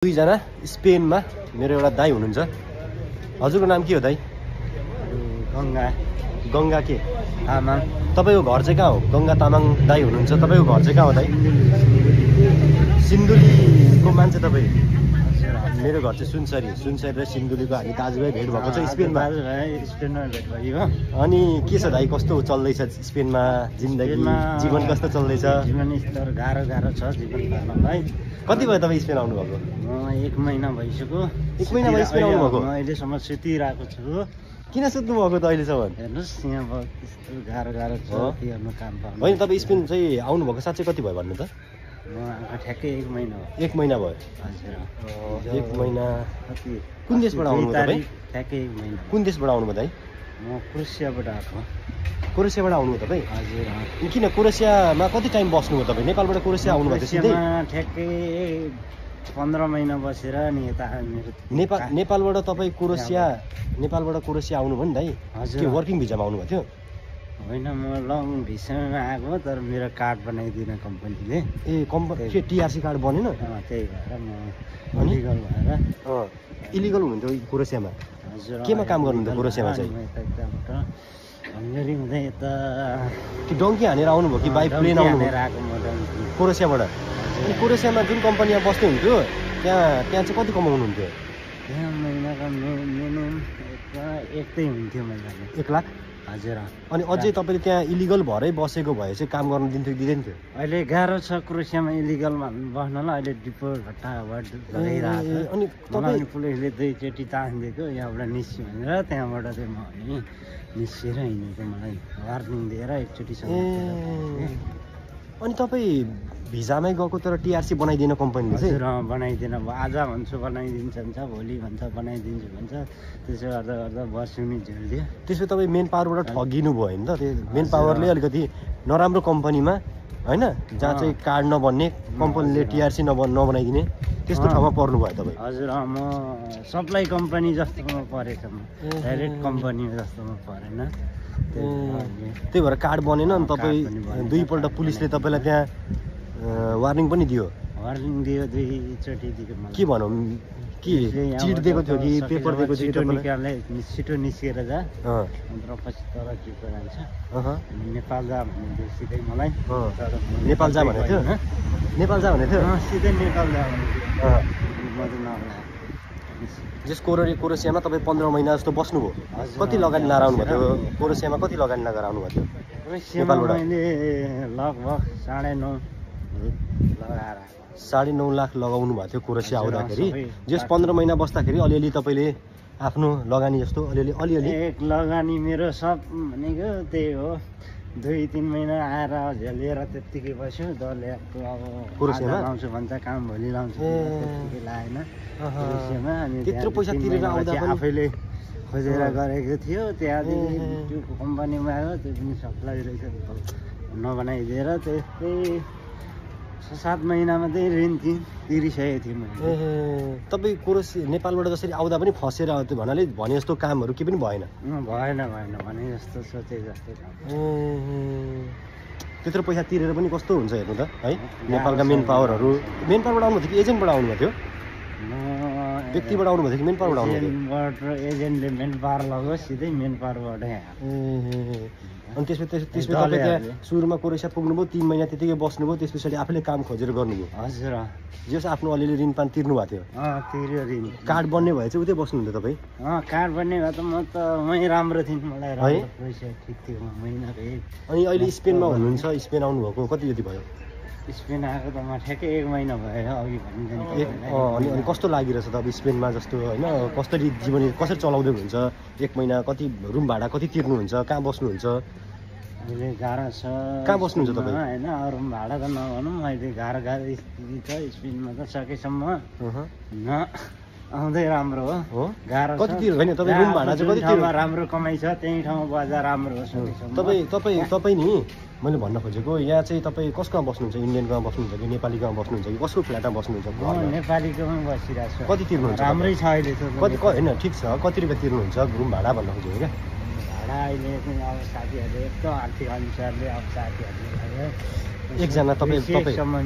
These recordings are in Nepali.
दुईजना स्पेनमा मेरो एउटा दाइ हुनुहुन्छ। हजुरको नाम के हो दाइ? गंगा गंगा के तामाङ। तपाईको घर चाहिँ कहाँ हो? गंगा तामाङ दाइ हुनुहुन्छ। तपाईको घर चाहिँ कहाँ हो दाइ? सिन्धुलीको मान्छे तपाईँ? मेरो घर चाहिँ सुनसरी र सिन्धुलीको हामी दाजुभाइ भेट भएको छ स्पेनमा। स्पेनमा भेट भयो। अनि के छ दाइ, कस्तो चल्दैछ स्पेनमा जिन्दगी, जीवन कस्तो चल्दैछ? जीवन स्तर गाह्रो छ जीवन पाल्नलाई। कति भयो तपाईँ स्पेन आउनुभएको? म 1 महिना भइसक्यो। 1 महिना भयो स्पेन आउनुभएको? म अहिलेसम्म सुतिरहेको छु। किन सुत्नु भएको त अहिलेसम्म? हेर्नुहोस् यहाँ अब यस्तो गाह्रो छ हेर्नु काम पाउनु। होइन, तपाईँ स्पेन चाहिँ आउनुभएको साँच्चै कति भयो भन्नु त? म ठ्याक्कै 1 महिना हो। 1 महिना भयो। हजुर 1 महिना। कति कुन देशबाट आउनुभयो तपाईँ? ठ्याक्कै 1 महिना। कुन देशबाट आउनुभयो दाइ? म क्रोसियाबाट आएको। क्रोसियाबाट आउनुभयो तपाईँ? हजुर। किन क्रोसियामा कति टाइम बस्नुभयो तपाईँ? नेपालबाट क्रोसिया आउनुभएको थियो सिधै? ठ्याक्कै 15 महिना बसेर नि यता मेरो नेपालबाट तपाईँ नेपालबाट क्रोसिया आउनुभयो नि दाइ? हजुर। के वर्किङ भिजामा आउनुभएको थियो? होइन, म लङ भिसामा आएको, तर मेरो कार्ड बनाइदिन कम्पनीले। ए कम्पनी के टिआरसी कार्ड बनेन? त्यही भएर म अनि? इलिगल भएर। इलिगल हुनुहुन्थ्यो क्रोसियामा? हजुर। केमा काम गर्नुहुन्थ्यो क्रोसियामा चाहिँ? हङ्गरी हुँदै यता कि डङ्की हानेर आउनुभयो कि बाई प्लेन आउनुभयो आएको म डङ्की। क्रोसियाबाट? अनि क्रोसियामा जुन कम्पनीमा बस्नुहुन्थ्यो त्यहाँ चाहिँ कति कमाउनुहुन्थ्यो? त्यहाँ महिनाको मिनिमम यस्तै हुन्थ्यो महिनाको 1 लाख? हजुर। अनि अझै तपाईँले त्यहाँ इलिगल भएरै बसेको भए चाहिँ काम गर्न दिन्थ्यो कि दिँदैन थियो? अहिले गाह्रो छ क्रोसियामा इलिगलमा बस्नलाई। अहिले डिपोर्ट भट्टा लगाइरहेको छ। अनि तपाईँ पुलिसले 2 चोटि तानिदिएको यहाँबाट निस्क्यो भनेर, त्यहाँबाट चाहिँ म निस्केर हिँडेको। मलाई वार्निङ दिएर 1 चोटिसम्म। अनि तपाईँ भिजामै गएको तर टिआरसी बनाइदिएन कम्पनीले चाहिँ? हजुर, बनाइदिन। आज भन्छु बनाइदिन्छ भन्छ, भोलि भन्छ बनाइदिन्छु भन्छ। त्यसो गर्दा बस्नु झेल्दियो। त्यसो तपाईँ मेन पावरबाट ठगिनु भयो होइन त? त्यो मेन पावरले अलिकति नराम्रो कम्पनीमा होइन, जहाँ चाहिँ कार्ड नबन्ने, कम्पनीले टिआरसी नबनाइदिने त्यस्तो ठाउँमा पर्नु भयो तपाईँ? हजुर। म सप्लाई कम्पनी जस्तोमा परेछ। म डाइरेक्ट कम्पनी जस्तोमा परेन। त्यही भएर कार्ड बनेन। अनि तपाईँ 2 पल्ट पुलिसले तपाईँलाई त्यहाँ वार्निङ पनि दियो? वार्निङ दियो, 2 चोटि दियो मलाई। के भनौँ, के चिट दिएको थियो कि पेपर दिएको थियो? छिटो निस्केर जा, अन्त पछि तर के जान्छ नेपाल जा भन्ने सिधै मलाई। नेपाल जा भनेको थियो? नेपाल जा भनेको थियो? सिधै नेपाल जा जस क्रोसियामा तपाईँ 15 महिना जस्तो बस्नुभयो। कति लगानी लगाएर आउनुभएको थियो क्रोसियामा? कति लगानी लगाएर आउनुभएको थियो नेपालबाट? मैले लगभग 9.5 लगाएर 9.5 लाख लगाउनु भएको थियो क्रोसिया आउँदाखेरि। जस 15 महिना बस्दाखेरि अलिअलि तपाईँले आफ्नो लगानी जस्तो अलिअलि एक लगानी मेरो सब भनेको त्यही हो। 2-3 महिना आएर झेलेर त्यत्तिकै बस्यो। दलले अब क्रोसियामा लाउँछु भन्छ, काम भोलि लाउँछु त्यत्तिकै लागेन क्रोसियामा। अनि त्यत्रो पैसा तिरेर आउँदा पनि आफैले खोजेर गरेको थियो। त्यहाँदेखि त्यो कम्पनीमा आयो, त्यो पनि सप्लाई रहेछ नबनाइदिएर त्यस्तै 7 महिनामा चाहिँ ऋण तिरिसकेको थिएँ मैले। तपाईँ नेपालबाट जसरी आउँदा पनि फसेर आउँथ्यो भने जस्तो कामहरू केही पनि भएन? भएन भने जस्तो सोचे जस्तै काम। त्यत्रो पैसा तिरेर पनि कस्तो हुन्छ हेर्नु त है। नेपालका मेन पावरबाट आउनुभएको थियो कि एजेन्टबाट आउनुभएको थियो? व्यक्तिबाट आउनुभएको थियो कि मेन पावरबाट आउनुभएको थियो? एजेन्टले मेन पावर लग्यो, सिधै मेन पावरबाटै। अनि त्यसपछि तपाईँ त्यहाँ सुरुमा क्रोसिया पुग्नुभयो, 3 महिना त्यतिकै बस्नुभयो, त्यस पछाडि आफैले काम खोजेर गर्नुभयो? हजुर। जस आफ्नो अलिअलि ऋण पान तिर्नु भएको थियो? तिर्यो ऋण। कार्ड बन्ने भए चाहिँ उतै बस्नुहुन्थ्यो तपाईँ? कार्ड बन्ने भए त म त वहीँ राम्रो थिएँ। मलाई राम्रो पैसा ठिक थियो महिनाको। अनि अहिले स्पेनमा हुनुहुन्छ, स्पेन आउनुभएको कति जति भयो? स्पेन आएको त म ठ्याक्कै 1 महिना भयो अघि भनिदिनु। अनि कस्तो लागिरहेछ त अब स्पेनमा जस्तो होइन? कसरी जीवन कसरी चलाउँदै हुनुहुन्छ? 1 महिना कति रुम भाडा कति तिर्नुहुन्छ? कहाँ बस्नुहुन्छ? अहिले गाह्रो छ। कहाँ बस्नुहुन्छ तपाईँ? होइन, रुम भाडा त नभनौँ, अहिले गाह्रो स्थिति छ स्पेनमा त। सकेसम्म आउँदै राम्रो हो। गाह्रो कति तिर्नु होइन तपाईँ? रुम भाडा चाहिँ कति तिर्नु? राम्रो कमाइ छ त्यही ठाउँमा बजार राम्रो हो। तपाईँ नि मैले भन्न खोजेको यहाँ चाहिँ तपाईँ कसकोमा बस्नुहुन्छ? इन्डियनकोमा बस्नुहुन्छ कि नेपालीकोमा बस्नुहुन्छ कि कसको फ्ल्याटमा बस्नुहुन्छ? नेपालीकोमा बसिरहेको छु। कति तिर्नुहुन्छ? राम्रै छ अहिले त। कति होइन ठिक छ, कति रुपियाँ तिर्नुहुन्छ रुम भाडा भन्न खोजेको क्या? भाडा अहिले चाहिँ अब साथीहरूले यस्तो आर्थिक अनुसारले अब साथीहरूले एकजना तपाईँ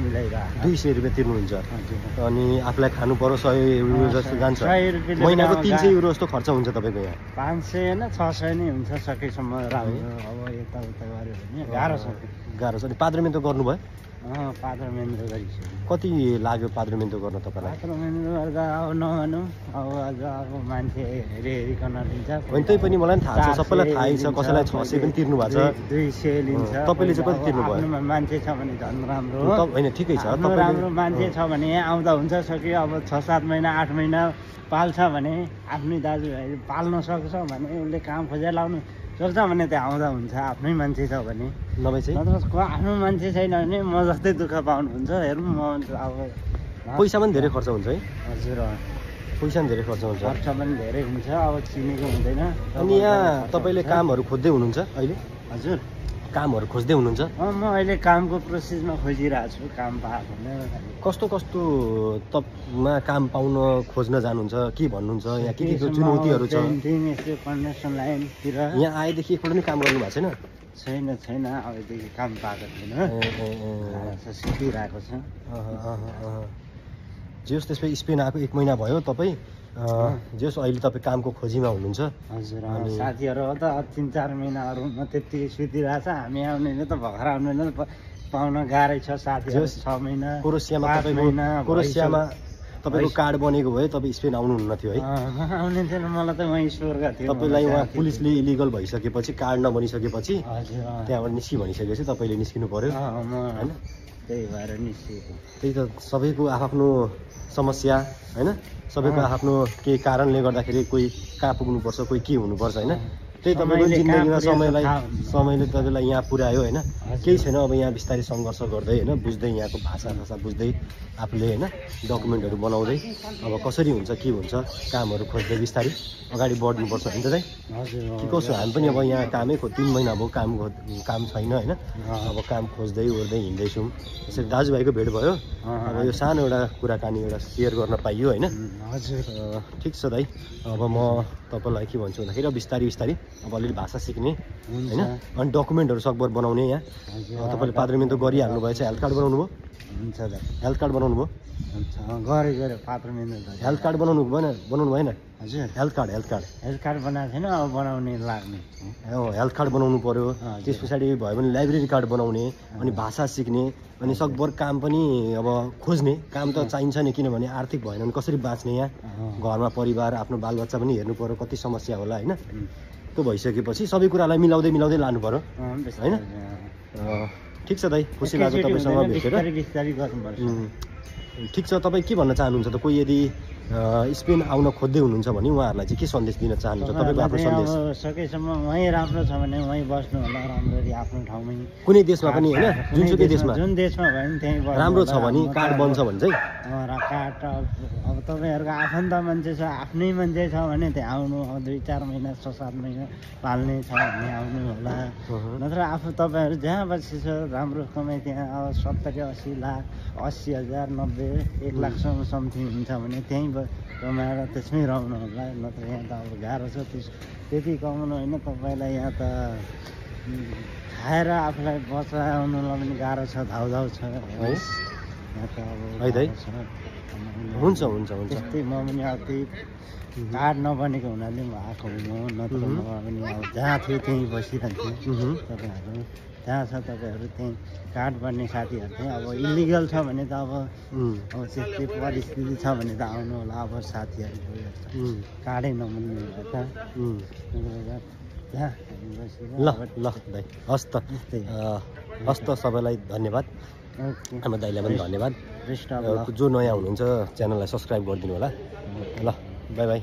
मिलाइरहेको 200 रुपियाँ तिर्नुहुन्छ हजुर अनि आफूलाई खानु पर्यो 100 युरो जस्तो जान्छ 100 रुपियाँले महिनाको अब 300 युरो जस्तो खर्च हुन्छ तपाईँको यहाँ 500 होइन 600 नै हुन्छ सकेसम्म राम्रो अब यताउता गऱ्यो भने गाह्रो छ गाह्रो छ अनि पाद्रमेन्तो गर्नुभयो पात्रमेन्द्र गरिसक्यो कति लाग्यो पाद्रमेन्तो गर्न तपाईँलाई पात्रमेन्द्र गर्दा अब नभनौँ अब अझ अब मान्छे हेरिकन लिन्छ होइन त्यही पनि मलाई पनि थाहा छ सबैलाई थाहै छ कसैलाई 600 पनि तिर्नु भएको छ 200 लिन्छ तपाईँले चाहिँ कति तिर्नुभयो आफ्नो मान्छे छ भने झन् राम्रो हो होइन ठिकै छ आफ्नो राम्रो मान्छे छ भने यहाँ आउँदा हुन्छ सक्यो अब 6-7 महिना 8 महिना पाल्छ भने आफ्नै दाजुभाइ पाल्न सक्छ भने उसले काम खोजेर लाउनु चल्छ भने त्यहाँ आउँदा हुन्छ आफ्नै मान्छे छ भने नभए चाहिँ नत्र आफ्नो मान्छे छैन भने म जस्तै दुःख पाउनुहुन्छ हेरौँ म अब पैसा पनि धेरै खर्च हुन्छ है हजुर पैसा पनि धेरै खर्च हुन्छ खर्च पनि धेरै हुन्छ अब चिनेको हुँदैन अनि यहाँ तपाईँले कामहरू खोज्दै हुनुहुन्छ अहिले हजुर कामहरू खोज्दै हुनुहुन्छ म अहिले कामको प्रोसेसमा खोजिरहेको छु काम पाएको छैन कस्तो कस्तो तपाईँमा काम पाउन खोज्न जानुहुन्छ के भन्नुहुन्छ यहाँ के के चुनौतीहरू छ कन्स्ट्रक्सन लाइनतिर यहाँ आएदेखि एकपल्ट पनि काम गर्नु भएको छैन छैन अहिलेदेखि काम पाएको छैन सिकिरहेको छ जे होस् त्यसपछि स्पेन आएको 1 महिना भयो तपाईँ जे होस् अहिले तपाईँ कामको खोजीमा हुनुहुन्छ हजुर साथीहरू हो त 3-4 महिनाहरूमा त्यति सुतिरहेको छ हामी आउने त भर्खर आउने पाउन गाह्रै छ साथीहरू 6 महिना कोरोसियामा तपाईँको कार्ड बनेको भए तपाईँ स्पेन आउनुहुन्न थियो है आउने थिएन मलाई त वहीँ स्वर्ग थियो तपाईँलाई उहाँ पुलिसले इलिगल भइसकेपछि कार्ड नबनिसकेपछि हजुर त्यहाँबाट निस्कि भनिसकेपछि तपाईँले निस्किनु पर्यो होइन त्यही भएर निस्किएको त्यही त सबैको आफ्नो समस्या होइन सबैको आफ्नो केही कारणले गर्दाखेरि कोही कहाँ पुग्नुपर्छ कोही के हुनुपर्छ होइन त्यही तपाईँको जिन्दगीमा समयले तपाईँलाई यहाँ पुर्यायो होइन केही छैन अब यहाँ बिस्तारै सङ्घर्ष गर्दै होइन बुझ्दै यहाँको भाषा बुझ्दै आफूले होइन डकुमेन्टहरू बनाउँदै अब कसरी हुन्छ के हुन्छ कामहरू खोज्दै बिस्तारै अगाडि बढ्नुपर्छ होइन त दाइ के कसो हामी पनि अब यहाँ कामै 3 महिना भयो काम छैन होइन अब काम खोज्दै ओर्दै हिँड्दैछौँ यसरी दाजुभाइको भेट भयो अब यो सानो एउटा कुराकानी एउटा सेयर गर्न पाइयो होइन हजुर ठिक छ दाइ अब म तपाईँलाई के भन्छु भन्दाखेरि बिस्तारै अब अलिअलि भाषा सिक्ने होइन अनि डकुमेन्टहरू सकभर बनाउने यहाँ तपाईँले पाद्रमेन्तो गरिहाल्नु भएछ हेल्थ कार्ड बनाउनु भयो हुन्छ दाइ हेल्थ कार्ड बनाउनु भयो गऱ्यो पात्रमेन्द्र हेल्थ कार्ड बनाउनु भएन हजुर हेल्थ कार्ड बनाएको छैन अब बनाउने लाग्ने हेल्थ कार्ड बनाउनु पर्यो त्यस पछाडि भयो भने लाइब्रेरी कार्ड बनाउने अनि भाषा सिक्ने अनि सकभर काम पनि अब खोज्ने काम त चाहिन्छ नि किनभने आर्थिक भएन भने कसरी बाँच्ने यहाँ घरमा परिवार आफ्नो बालबच्चा पनि हेर्नु पर्यो कति समस्या होला होइन त्यो भइसकेपछि सबै कुरालाई मिलाउँदै लानु पर्यो होइन ठिक छ दाइ खुसी लाग्यो तपाईँसँग भेटेर ठिक छ तपाईँ के भन्न चाहनुहुन्छ त कोही यदि स्पेन आउन खोज्दै हुनुहुन्छ भने उहाँहरूलाई चाहिँ के सन्देश दिन चाहनुहुन्छ तपाईँको आफ्नो सन्देश सकेसम्म वहीँ राम्रो छ भने वहीँ बस्नु होला राम्ररी आफ्नो ठाउँमै कुनै देशमा पनि होइन जुनसुकै देशमा जुन देशमा भयो भने त्यहीँ राम्रो छ भने कार्ड बन्छ भने चाहिँ कार्ड अब तपाईँहरूको आफन्त मान्छे छ आफ्नै मान्छे छ भने त्यहाँ आउनु अब 2-4 महिना 6-7 महिना पाल्ने छ भने आउनु होला नत्र आफू तपाईँहरू जहाँ बसी छ राम्रो कमाइ त्यहाँ अब 70-80 लाख 80,000 90 1 लाखसम्म समथिङ हुन्छ भने त्यहीँ कमाएर त्यसमै रहनु होला नत्र यहाँ त अब गाह्रो छ त्यति कमाउनु होइन तपाईँलाई यहाँ त खाएर आफूलाई बचाउनुलाई पनि गाह्रो छ धाउधाउ छ यहाँ त अब हुन्छ त्यस्तै म पनि अब त्यही कार्ड नबनेको हुनाले म आएको हुनु नत्र म पनि अब जहाँ थियो त्यहीँ बसिरहन्थेँ तपाईँहरू जहाँ छ तपाईँहरू त्यहीँ कार्ड बन्ने साथीहरू चाहिँ अब इलिगल छ भने त अब त्यस्तै परिस्थिति छ भने त आउनु होला अब साथीहरू कार्डै नबन्ने ल दाइ हस् त सबैलाई धन्यवाद हाम्रो दाइलाई पनि धन्यवाद जो नयाँ हुनुहुन्छ च्यानललाई सब्सक्राइब गरिदिनु होला ल बाई